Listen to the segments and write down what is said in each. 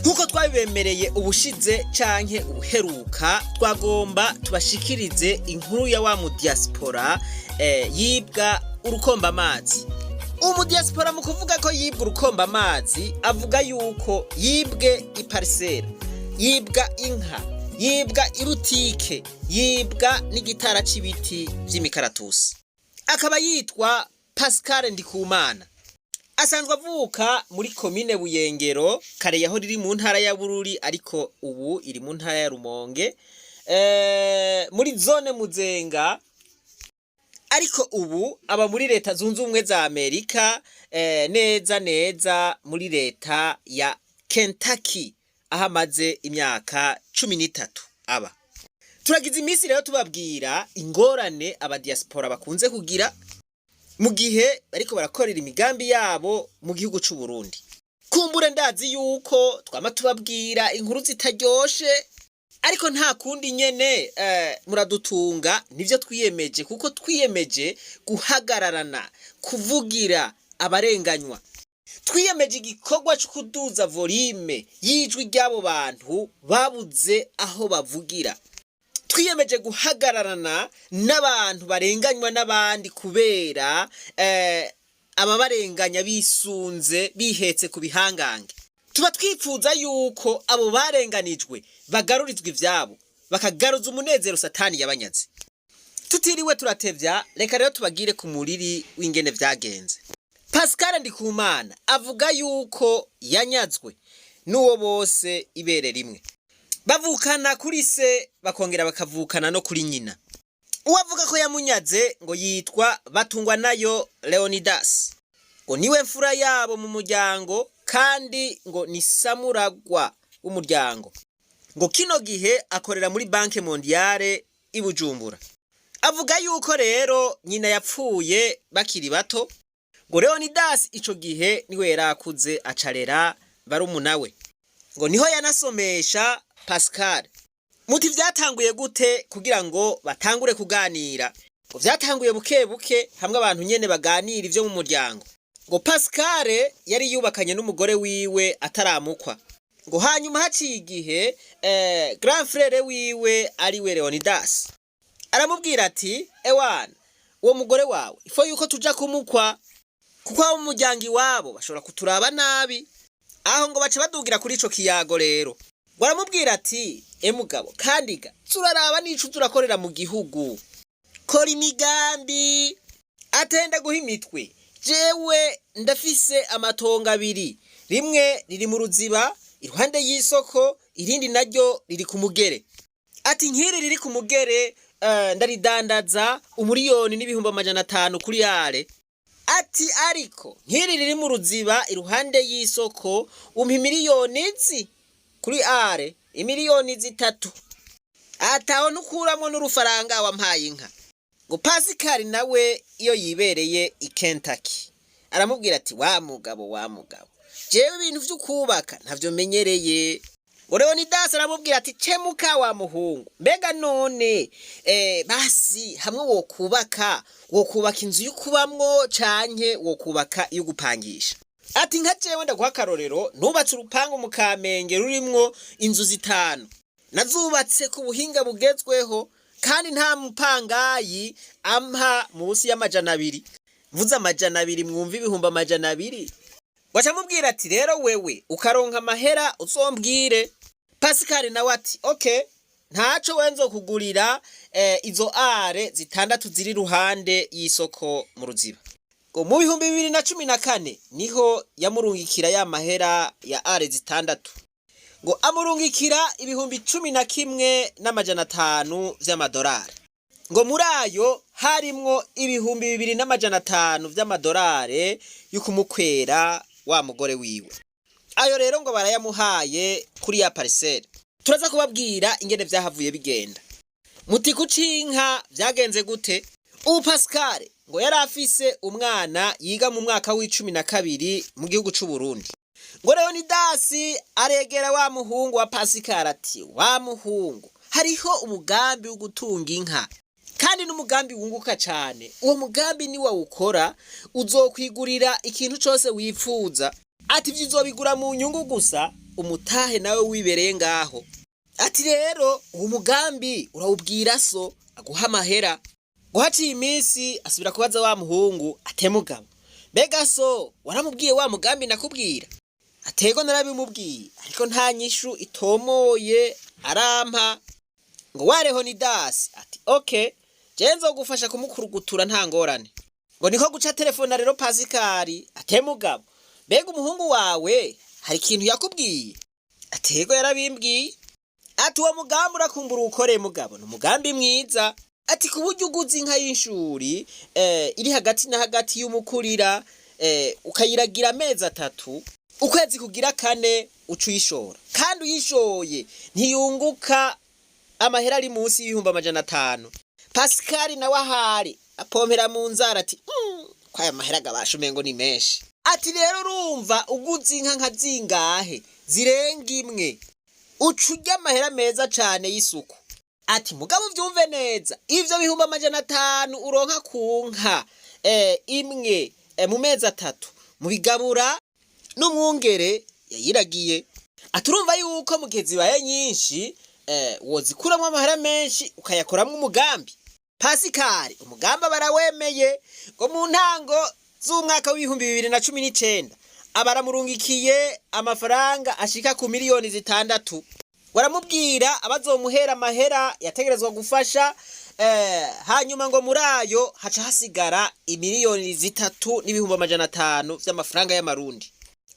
Nk'uko twabibemereye ubushize canke ubuheruka, twagomba tubashikirize inkuru ya wa mu diaspora yibwa urukomba amazi. Umu diaspora mu kuvuga ko yibwa urukomba amazi, avuga yuko yibwe iparisera, yibwa inka, yibwa ibutike, yibwa n'igitara c'ibiti vy'imikaratusi. Akaba yitwa Pascal Ndikumana, asanzwe avuka muri komine Buyengero, kare yaho riri mu ntara ya Bururi, ariko ubu iri mu ntara ya Rumonge, muri zone Muzenga, ariko ubu aba muri Leta Zunze Ubumwe za Amerika, neza neza muri leta ya Kentucky, aho amaze imyaka 13 aba. Turagize iminsi rero tubabwira ingorane abadiaspora bakunze kugira mu gihe bariko barakorera imigambi yabo mu gihugu c'u Burundi. Kumbure ndazi yuko twama tubabwira inkuru zitaryoshe, ariko nta kundi nyene, muradutunga, nivyo twiyemeje, kuko twiyemeje guhagararana, kuvugira abarenganywa. Twiyemeje igikorwa co kuduza volume y'ijwi ry'abo bantu babuze aho bavugira. Twiyemeje guhagararana n'abantu barenganywa n'abandi kubera ababarenganya bisunze bihetse ku bihangange. Tuba twifuza yuko abo barenganijwe bagarurizwa ivyabo, bakagaruza umunezero Satani yabanyaze. Tutiriwe turatevya, reka rero tubagire ku muriri w'ingene vyagenze. Pascal Ndikumana avuga yuko yanyazwe n'uwo bose ibere rimwe, bavukana kuri se, bakongera bakavukana no kuri nyina. Uwo avuga ko yamunyaze ngo yitwa Batungwa nayo Leonidas, ngo niwe mfura yabo mu muryango, kandi ngo ni samuragwa w'umuryango. Ngo kino gihe akorera muri Banque Mondiale i Bujumbura. Avuga yuko rero nyina yapfuye bakiri bato, ngo Leonidas ico gihe niwe yarakuze, acarera barumuna we, ngo niho yanasomesha Pascal. Muti vyatanguye gute kugira ngo batangure kuganira? Ngo vyatanguye buke buke, hamwe abantu nyene baganira ivyo mu muryango. Ngo Pascal yari yubakanye n'umugore wiwe ataramukwa. Ngo hanyuma haciye igihe, grand frère wiwe ariwe Leonidas aramubwira ati: "Ewana, uwo mugore wawe ifo yuko tuja kumukwa, kuko abo mu muryango iwabo bashobora kuturaba nabi." Aho ngo baca badugira kuri ico kiyago. Rero ngo aramubwira ati: "Emugabo, kandi ga turaraba n'ico turakorera mu gihugu, kora imigambi atenda guha imitwe. Jewe ndafise amatongo abiri, rimwe riri mu Ruziba iruhande y'isoko, irindi naryo riri ku Mugere." Ati: "Nk'iri riri ku Mugere, ndaridandaza 1,500,000 kuri are." Ati: "Ariko nk'iri riri mu Ruziba iruhande y'isoko, umpa imiliyoni izi kuri are, imiliyoni 3." Ataho ntukuramwo n'urufaranga, wampaye inka. Ngo Pasikari nawe iyo yibereye i Kentucky aramubwira ati: "Wa mugabo, wa mugabo, jewe ibintu vy'ukubaka ntavyo menyereye." Ngo Leonidas aramubwira ati: "Cemuka wa muhungu, mbega none basi hamwe wokubaka, wokubaka inzu y'ukubamwo canke wokubaka iyo gupangisha?" Ati: "Nka jewe ndaguha akarorero, nubatse urupangu mu Kamenge rurimwo inzu zitanu, nazubatse ku buhinga bugezweho, kandi nta mupangayi ampa munsi y'200." Mvuze 200, mwumva 200,000. Waca amubwira ati: "Rero wewe ukaronka amahera uzombwire." Pascal nawe ati: "Okay, ntaco, we nzokugurira izo are zitandatu ziri ruhande y'isoko mu Ruziba." Ngo mu 2014 niho yamurungikira ya mahera ya are zitandatu, ngo amurungikira 11,500 vy'amadolari. Ngo muri ayo harimwo 2,500 vy'amadolari y'ukumukwera wa mugore wiwe. Ayo rero ngo barayamuhaye kuri ya parcelle. Turaza kubabwira ingene vyahavuye bigenda. Muti kucinka vyagenze gute? Ubu Pascal ngo yari afise umwana yiga mu mwaka w'12 mu gihugu c'u Burundi. Ngo Leonidas aregera wa muhungu wa Pascal ati: "Wa muhungu, hariho umugambi wo gutunga inka, kandi n'umugambi wunguka cane. Uwo mugambi ni wawukora uzokwigurira ikintu cose wifuza." Ati: "Ivyo uzobigura mu nyungu gusa." Umutahe nawe wibereye ngaho. Ati rero uwo mugambi urawubwira so aguha amahera. Ngo haciye iminsi asubira kubaza wa muhungu atemugabo, mbega so waramubwiye wa mugambi nakubwira? Atego narabimubwiye, ariko nta nyishu itomoye arampa. Ngo wa Leonidasi ati okay, je nzogufasha kumukurugutura, nta ngorane. Ngo niko guca telefona rero Pasikari atemugabo, mbega umuhungu wawe hari ikintu yakubwiye? Atego yarabimbwiye. Ati uwo mugambi urakumbura uwukore mugabo, ni umugambi mwiza. Ati ku buryo uguze inka y'inshuri iri hagati na hagati y'umukurira, ukayiragira amezi 3, ukwezi kugira kane uca uyishora, kandi uyishoye ntiyunguka amahera ari munsi y'500,000. Pasikari nawe ahari apompera mu nzara ati ko aya mahera gabasha umengo ni menshi. Ati rero urumva uguze inka nka zingahe zirenga imwe, uca urya amahera meza cane y'isuku. Ati mugabo uvyumve neza, ivyo 500,000 uronka ku nka imwe mu mezi 3, mubigabura n'umwungere yayiragiye. Ati urumva yuko mu gihe zibaye nyinshi wozikuramwo amahera menshi ukayakoramwo umugambi. Pasikari umugambi barawemeye. Ngo mu ntango z'umwaka w'2019 abaramurungikiye amafaranga ashika ku miliyoni 6. Baramubwira abazomuhera amahera yategerezwa gufasha, hanyuma ngo muri ayo haca hasigara imiliyoni 3 n'ibihumbi 500 vy'amafaranga y'amarundi.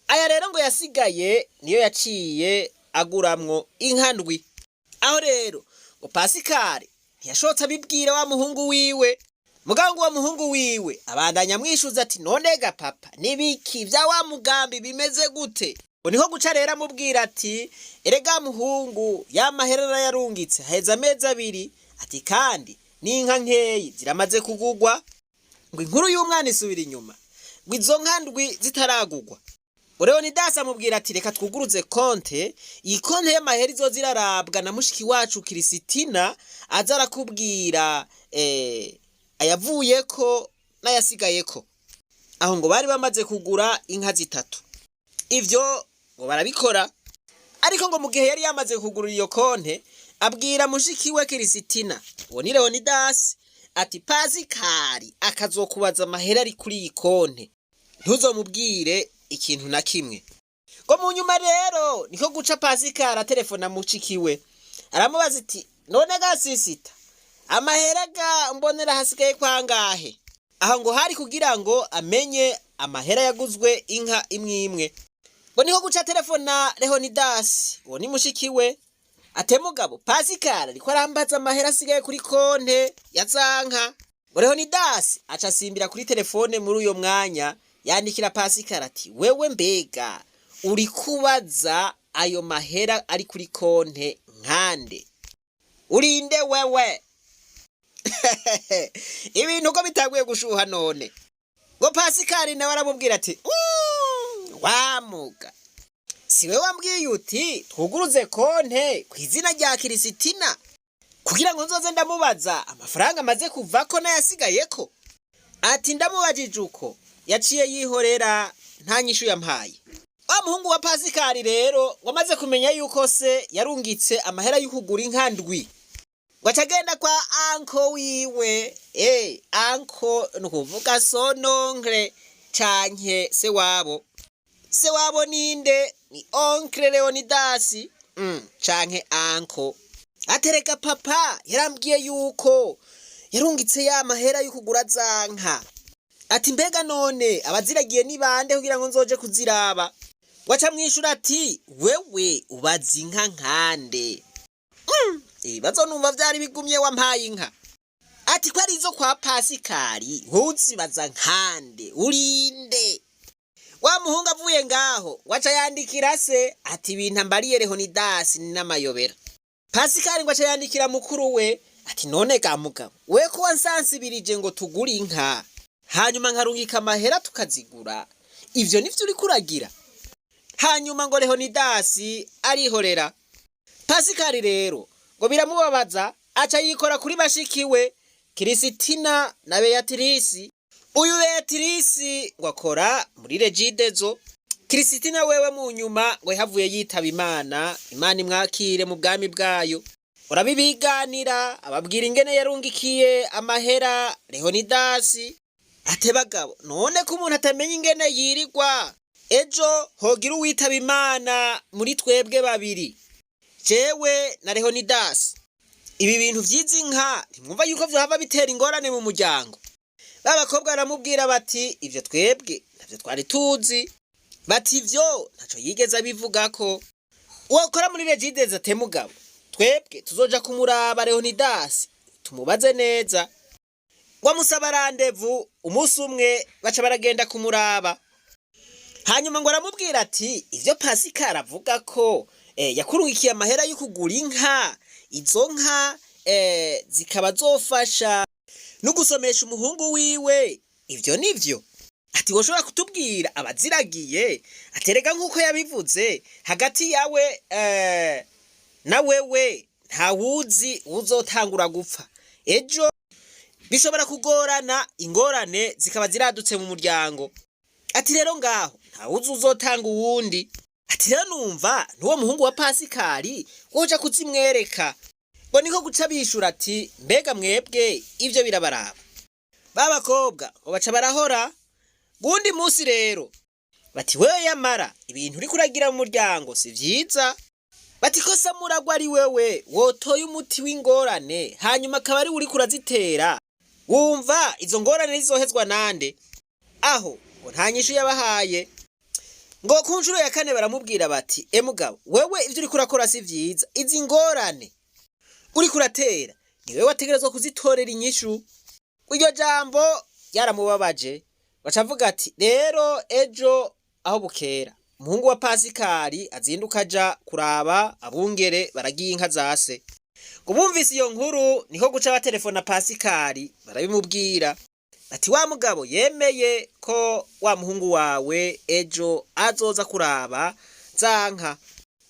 Aya rero ngo yasigaye niyo yaciye aguramwo inka ndwi. Aho rero ngo Pasikari ntiyashotse abibwira wa muhungu wiwe. Mugabo ngo uwo muhungu wiwe abandanya amwishuza ati none ga papa, nibiki vya wa mugambi bimeze gute? Ngo niho guca rero amubwira ati erega muhungu, ya mahera yarungitse haheze amezi 2, ati kandi n'inka nkeyi ziramaze kugugwa. Ngo inkuru y'umwana isubira inyuma, ngo izo nka ndwi zitaragugwa, ngo Leonidas amubwira ati reka twuguruze konte, iyi konte y'amahera izoza irarabwa na mushiki wacu Kirisitina, aza arakubwira ayavuyeko n'ayasigayeko. Aho ngo bari bamaze kugura inka zitatu. Ivyo ngo barabikora, ariko ngo mu gihe yari yamaze kugurura iyo konte, abwira mushiki we Kirisitina, uwo ni Leonidas, ati Pasikari akazokubaza amahera ari kuri iyi konte, ntuzomubwire ikintu na kimwe. Ngo mu nyuma rero niko guca Pasikari atelefona mushiki we, aramubaza ati none ga sisita, amahera ga mbonera hasigaye kwangahe? Aho ngo hari kugira ngo amenye amahera yaguzwe inka imwe imwe. Ngo niho guca telefona Leonidas, uwo ni mushiki we, atemugabo Pasikari ariko arambaza amahera asigaye kuri konte ya zanka. Ngo Leonidas aca asimbira kuri telefone muri uyo mwanya, yandikira Pasikari ati wewe mbega uri kubaza ayo mahera ari kuri konte nkande? Urinde wewe? Ibintu ko bitanguye gushuha none. Ngo Pasikari nawe aramubwira ati wamuga, siwe wambwiye uti twuguruze konte ku izina rya Kirisitina kugira ngo nzoze ndamubaza amafaranga amaze kuvako n'ayasigayeko? Ati ndamubajije uko yaciye yihorera, nta nyishu yampaye. Wa muhungu wa Pasikari rero ngo amaze kumenya yuko se yarungitse amahera y'ukugura inka ndwi, ngo aca agenda kwa uncle wiwe. Uncle ni ukuvuga son oncle canke se wabo. Se wabo ninde? Ni oncle Leonidas, canke uncle. Atereka papa yarambwiye yuko yarungitse ya mahera y'ukugura za nka. Ati mbega none abaziragiye ni bande kugira ngo nzoje kuziraba? Waca mwishura ati wewe ubaza inka nkande? Ibibazo numva vyari bigumye, wampaye inka. Ati ko ari izo kwa Pasikari, wowe uzibaza nkande? Urinde? Wa muhungu avuye ngaho waca yandikira se ati ibintu ambariye Leonidas ni n'amayobera. Pasikari ngo aca yandikira mukuru we ati none ga mugabo, we ko wansansibirije ngo tugure inka, hanyuma nkarungika amahera tukazigura, ivyo nivyo uriko uragira? Hanyuma ngo Leonidas arihorera. Pasikari rero ngo biramubabaza, aca yikora kuri bashiki we Kirisitina na Beatrice. Uyu Beatrice ngo akora muri Regideso. Kirisitina wewe mu nyuma ngo yahavuye yitaba Imana, Imana imwakire mu bwami bwayo. Urabibiganira, ababwira ingene yarungikiye amahera Leonidasi. Ate bagabo, none ko umuntu atamenya ingene yirirwa, ejo hogira uwitaba Imana muri twebwe babiri, jewe na Leonidasi. Ibi bintu vy'izi nka ntimwumva yuko vyohava bitera ingorane mu muryango? Ba bakobwa baramubwira bati ivyo twebwe ntavyo twari tuzi, bati ivyo ntaco yigeze abivugako. Uwakora muri Regideso ate mugabo, twebwe tuzoja kumuraba Leonidasi tumubaze neza. Ngo amusaba randevu umunsi umwe, baca baragenda kumuraba. Hanyuma ngo aramubwira ati ivyo Pasikari avuga ko yakurungikiye amahera yo kugura inka, izo nka zikaba zofasha no gusomesha umuhungu wiwe, ivyo nivyo? Ati woshobora kutubwira abaziragiye? Aterega nk'uko yabivuze, hagati yawe na wewe ntawuzi uzotangura gupfa. Ejo bishobora kugorana, ingorane zikaba ziradutse mu muryango. Ati rero ngaho ntawuzi uzotanga uwundi. Ati rero numva n'uwo muhungu wa Pasikari woja kuzimwereka. Ngo niko guca bishura ati mbega mwebwe ivyo birabaraba. Ba bakobwa ngo baca barahora. Gundi munsi rero bati wewe yamara ibintu uriko uragira mu muryango si vyiza. Bati ko Samuragwa ari wewe wotoye umuti w'ingorane, hanyuma akaba ari we uriko urazitera, wumva izo ngorane zizohezwa nande? Aho ngo nta nyishu yabahaye. Ngo ku nshuro ya kane baramubwira bati emugabo wewe ivyo uriko urakora si vyiza, izi ngorane uriko uratera ni wewe wategerezwa kuzitorera inyishu. Iryo jambo ryaramubabaje, baca avuga ati rero ejo aho bukera umuhungu wa Pasikari azinduka aja kuraba abungere baragiye inka za se. Ngo bumvise iyo nkuru niko guca batelefona Pasikari barabimubwira bati wa mugabo yemeye ko wa muhungu wawe ejo azoza kuraba za nka.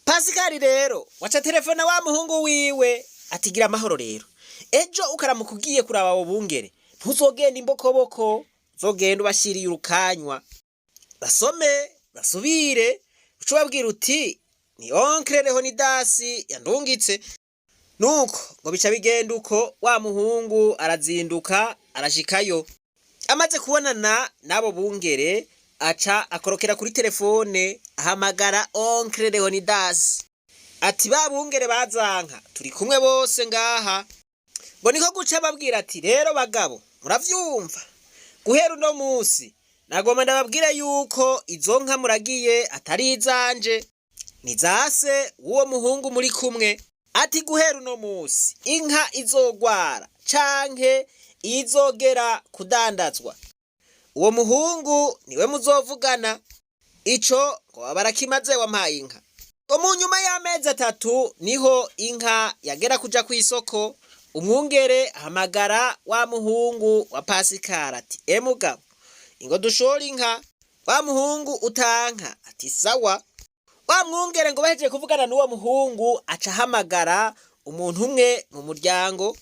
Pasikari rero waca telefona wa muhungu wiwe ati gira amahoro rero, ejo ukaramuka ugiye kuraba abo bungere ntuzogenda imbokoboko, uzogenda ubashiriye urukanywa, basome basubire, uce ubabwira uti ni onkre Leonidasi yandungitse. Nuko ngo bica bigenda uko, wa muhungu arazinduka arashikayo. Amaze kubonana n'abo bungere aca akorokera kuri telefone ahamagara onkre Leonidas ati ba bungere bazanka turi kumwe bose ngaha. Ngo niko guca ababwira ati rero bagabo muravyumva, guhera uno munsi nagomba ndababwire yuko izo nka muragiye atari izanje, ni zase w'uwo muhungu muri kumwe. Ati guhera uno munsi inka izogwara canke izogera kudandazwa, uwo muhungu niwe muzovugana. Ico ngo barakimaze wampaye inka. Ngo mu nyuma y'amezi 3 niho inka yagera kuja kw'isoko. Umwungere ahamagara wa muhungu wa Pasikari ati emugabo ingo dushore inka. Wa muhungu utanka ati sawa. Wa mwungere ngo bahejeje kuvugana n'uwo muhungu aca ahamagara umuntu umwe mu muryango.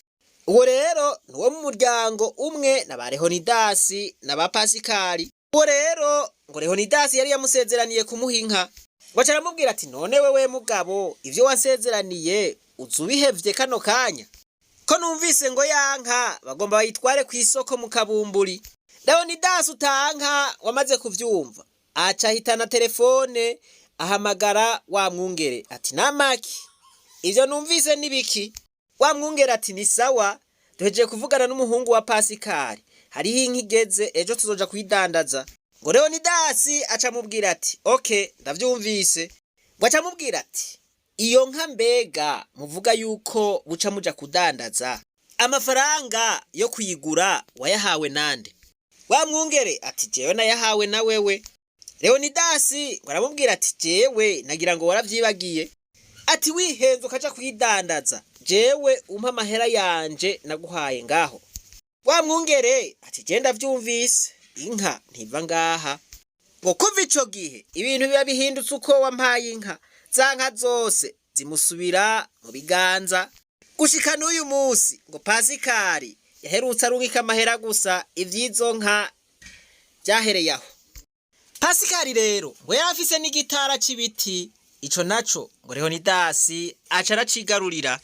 Uwo rero ni uwo mu muryango umwe na ba Leonidasi na ba Pasikari. Uwo rero ngo Leonidasi yari yamusezeraniye kumuha inka. Ngo aca aramubwira ati none wewe mugabo ivyo wansezeraniye uza ubihevye kano kanya, ko numvise ngo yanka bagomba bayitware kw'isoko mu Kabumburi. Leonidasi utanka wamaze kuvyumva aca ahitana telefone ahamagara wa mwungere ati namaki ivyo numvise nibiki? Wa mwungere ati ni sawa, duhejeje kuvugana n'umuhungu wa Pasikari, hariho inka igeze ejo tuzoja kuyidandaza. Ngo Leonidasi aca amubwira ati okay ndavyumvise. Ngo aca amubwira ati iyo nka mbega muvuga yuko buca muja kudandaza, amafaranga yo kuyigura wayahawe nande? Wa mwungere ati jewe nayahawe na wewe. Leonidasi ngo aramubwira ati jewe nagira ngo waravyibagiye. Ati wihenze ukaja kuyidandaza, jewe umpa amahera yanje naguhaye ngaho. Wa mwungere ati je ndavyumvise, inka ntiva ngaha. Ngo kuva ico gihe ibintu biba bihindutse uko wampaye inka, za nka zose zimusubira mu biganza. Gushika n'uyu munsi ngo Pasikari yaherutse arungika amahera gusa, ivy'izo nka vyahereye aho. Pasikari rero ngo yari afise n'igitara c'ibiti, ico naco ngo Leonidasi aca aracigarurira.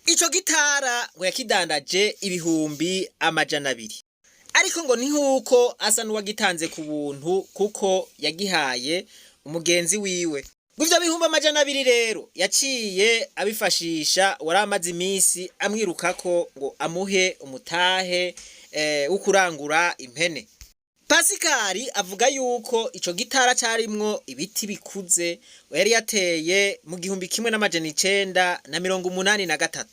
Ico gitara ngo yakidandaje 200,000, ariko ngo ni nk'uko asa n'uwagitanze ku buntu kuko yagihaye umugenzi wiwe. Ngo ivyo 200,000 rero yaciye abifashisha wari amaze iminsi amwirukako ngo amuhe umutahe wo kurangura impene. Pasikari avuga yuko ico gitara carimwo ibiti bikuze yari yateye mu 1983.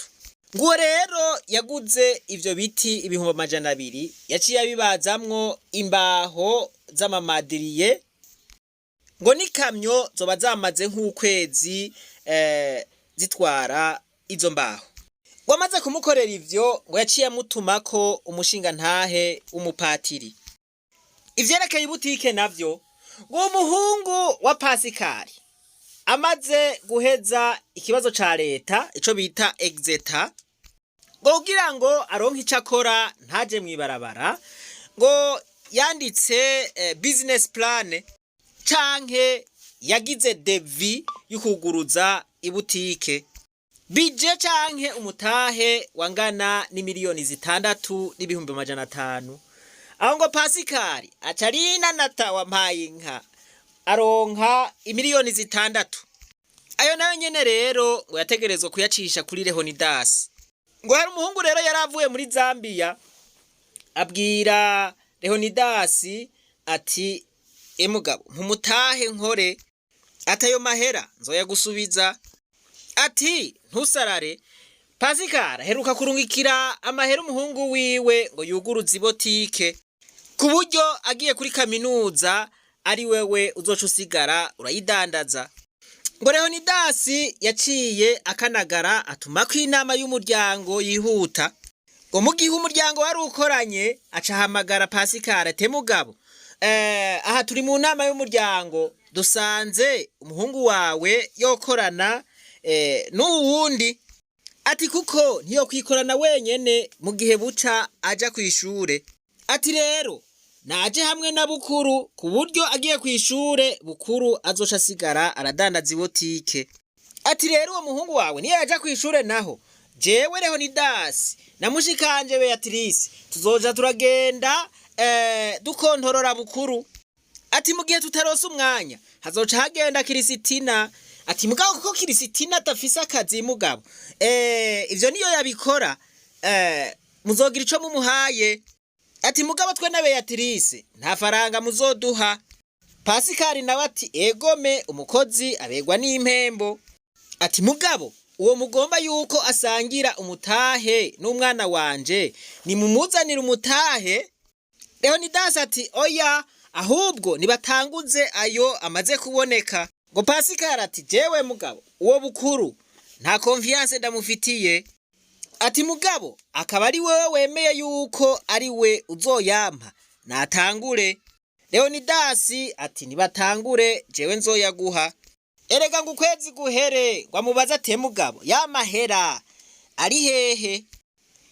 Nguwo rero yaguze ivyo biti 200,000, yaciye abibazamwo imbaho z'amamadiriye, ngo n'ikamyo zoba zamaze nk'ukwezi zitwara izo mbaho. Ngo amaze kumukorera ivyo, ngo yaciye amutumako umushingantahe w'umupatiri. Ivyerekeye ibutike navyo, ngo umuhungu wa Pasikari amaze guheza ikibazo ca leta, ico bita exeta, ngo kugira ngo aronke ico akora ntaje mw'ibarabara, ngo yanditse business plan canke yagize devis y'ukuguruza ibutike. Budget canke umutahe wangana n'imiliyoni 6,500,000. Aho ngo Pasikari aca arinanata wampaye inka, aronka imiliyoni 6. Ayo nayo nyene rero ngo yategerezwa kuyacisha kuri Leonidasi. Ngo hari umuhungu rero yari avuye muri Zambia, abwira Leonidasi ati: "Emugabo, ntumutahe nkore, ati ayo mahera nzoyagusubiza." Ati: "Ntusarare." Pasikari aheruka kurungikira amahera umuhungu wiwe ngo yuguruze ibotike, ku buryo agiye kuri kaminuza ari wewe uzoca usigara urayidandaza. Ngo Leonidasi yaciye akanagara, atumako inama y'umuryango yihuta. Ngo mu gihe umuryango wari ukoranye, aca ahamagara Pasikari ati: "Mugabo, aha turi mu nama y'umuryango, dusanze umuhungu wawe yokorana n'uwu wundi." Ati: "Kuko ntiyokwikorana wenyene mu gihe buca aja kw'ishure." Ati: "Rero naje hamwe na Bukuru, ku buryo agiye kw'ishure Bukuru azoca asigara aradandaza ibotike." Ati: "Rero uwo muhungu wawe niyo yaja kw'ishure naho, jewe Leonidasi na mushikanje Beatrice tuzoja turagenda dukontorora Bukuru." Ati: "Mu gihe tutarose umwanya, hazoca hagenda Kirisitina." Ati: "Mugabo kuko Kirisitina adafise akazi, mugabo ivyo niyo yabikora, muzogira ico mumuhaye." Ati: "Mugabo twe na Beatrice nta faranga muzoduha." Pasikari nawe ati: "Egome, umukozi abegwa n'impembo." Ati: "Mugabo uwo mugomba yuko asangira umutahe n'umwana wanje, nimumuzanire umutahe." Leonidas ati: "Oya, ahubwo nibatanguze ayo amaze kuboneka." Ngo Pasikari ati: "Jewe mugabo uwo Bukuru nta confiance ndamufitiye." Ati: "Mugabo akaba ari wewe wemeye yuko ari we uzoyampa, natangure." Leonidasi ati: "Nibatangure, jewe nzoyaguha." Erega ngo ukwezi guhere, ngo amubaze ati: "Mugabo yamahera ari hehe?"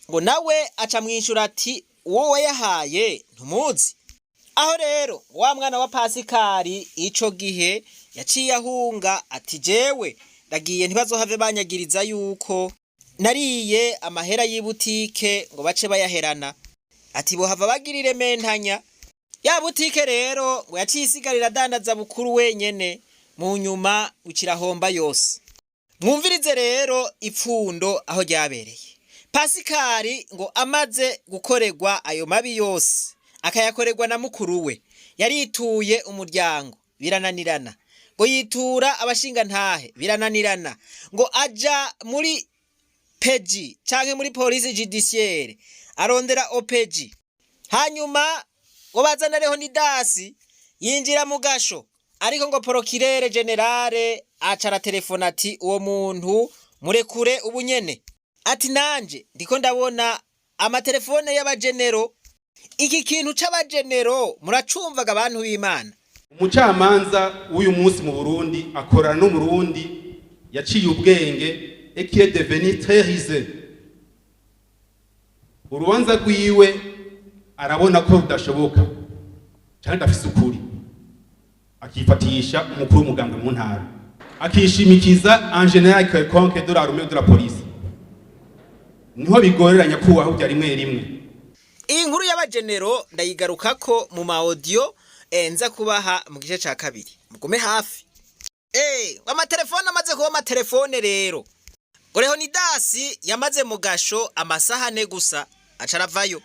Ngo nawe aca mwishura ati: "Uwo wayahaye ntumuzi." Aho rero wa mwana wa Pasikari ico gihe yaciye ahunga, ati: "Jewe ndagiye, ntibazohave banyagiriza yuko nariye amahera y'ibutike ngo bace bayaherana." Ati: "Bohava bagirire mentanya." Ya butike rero ngo yaciye isigarira adandaza Bukuru wenyene, mu nyuma ukirahomba yose. Mwumvirize rero ipfundo aho ryabereye. Pasikari ngo amaze gukorerwa ayo mabi yose, akayakorerwa na mukuru we, yarituye umuryango birananirana, ngo yitura abashingantahe birananirana, ngo aja muri PJ canke muri police judiciaire, arondera OPJ, hanyuma ngo bazana Leonidasi, yinjira mu gasho. Ariko ngo procureur général aca aratelefona ati: "Uwo muntu murekure ubunyene." Ati: "Nanje ndiko ndabona amatelefone y'abagenero." Iki kintu c'abagenero muracumvaga, abantu b'Imana? Umucamanza w'uyu munsi mu Burundi akorana n'Umurundi yaciye ubwenge et qui est devenu très rusé. Urubanza rwiwe arabona ko rudashoboka cyane, adafise ukuri. Akifatisha umukuru w'umugambwe mu ntara, akishimikiza en général quelconque de l'armée ou de la police, niho bigorera, nyakubahwa, burya rimwe rimwe. Iyi nkuru y'abagenero ndayigarukako mu ma audio nza kubaha mu gice ca kabiri. Mugume hafi. Amatelefone amaze kuba amatelefone rero. Ngo Leonidas yamaze mu gasho amasaha 4 gusa, aca aravayo.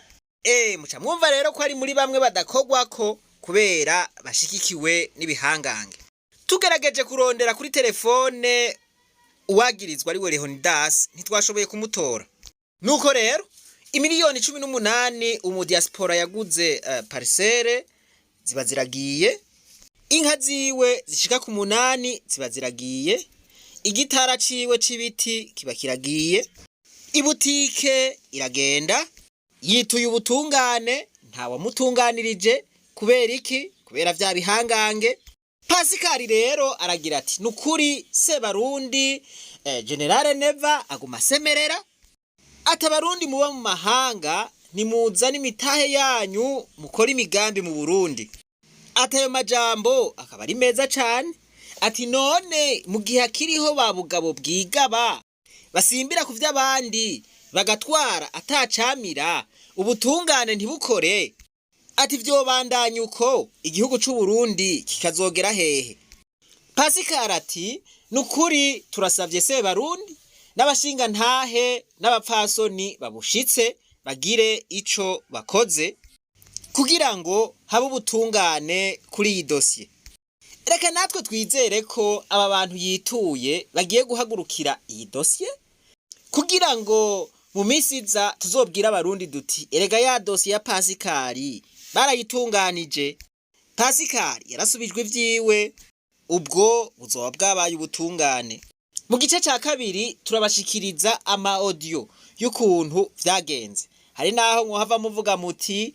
Muca mwumva rero ko ari muri bamwe badakogwako kubera bashigikiwe n'ibihangange. Tugerageje kurondera kuri telefone uwagirizwa, ari we Leonidas, ntitwashoboye kumutora. Nuko rero imiliyoni 18 umu diaspora yaguze parcelle ziba ziragiye, inka ziwe zishika ku 8 ziba ziragiye, igitara ciwe c'ibiti kiba kiragiye, ibutike iragenda. Yituye ubutungane, ntawamutunganirije. Kubera iki? Kubera vya bihangange. Pasikari rero aragira ati: "Nukuri Sebarundi, Général Neva aguma asemerera ati abarundi muba mu mahanga nimuzane imitahe yanyu mukora imigambi mu Burundi." Ati ayo majambo akaba ari meza cane. Ati none mu gihe akiriho ba bugabo bwigaba basimbira ku vy'abandi, bagatwara atacamira, ubutungane ntibukore, ati vyobandanya uko, igihugu c'u Burundi kikazogera hehe? Pasikari ati: "Nukuri turasavye Sebarundi n'abashinga ntahe n'abapfasoni babushitse bagire ico bakoze kugira ngo habe ubutungane kuri iyi dosiye." Reka natwe twizere ko aba bantu yituye bagiye guhagurukira iyi dosiye, kugira ngo mu minsi iza tuzobwire abarundi duti: "Erega ya dosiye ya Pasikari barayitunganije, Pasikari yarasubijwe ivyiwe." Ubwo buzoba bwabaye ubutungane. Mu gice ca kabiri turabashikiriza ama audio y'ukuntu vyagenze. Hari naho mwohava muvuga muti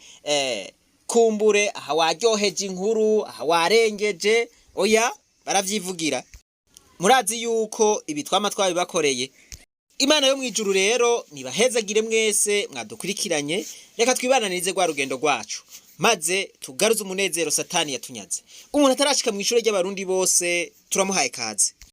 kumbure aha waryoheje inkuru, aha warengeje. Oya, baravyivugira. Murazi yuko ibi twama twabibakoreye. Imana yo mwijuru rero nibahezagire mwese mwadukurikiranye. Reka twibananirize rwa rugendo rwacu, maze tugaruze umunezero satani yatunyaze. Umuntu atarashika mw'ishure ry'abarundi bose, turamuhaye kaze.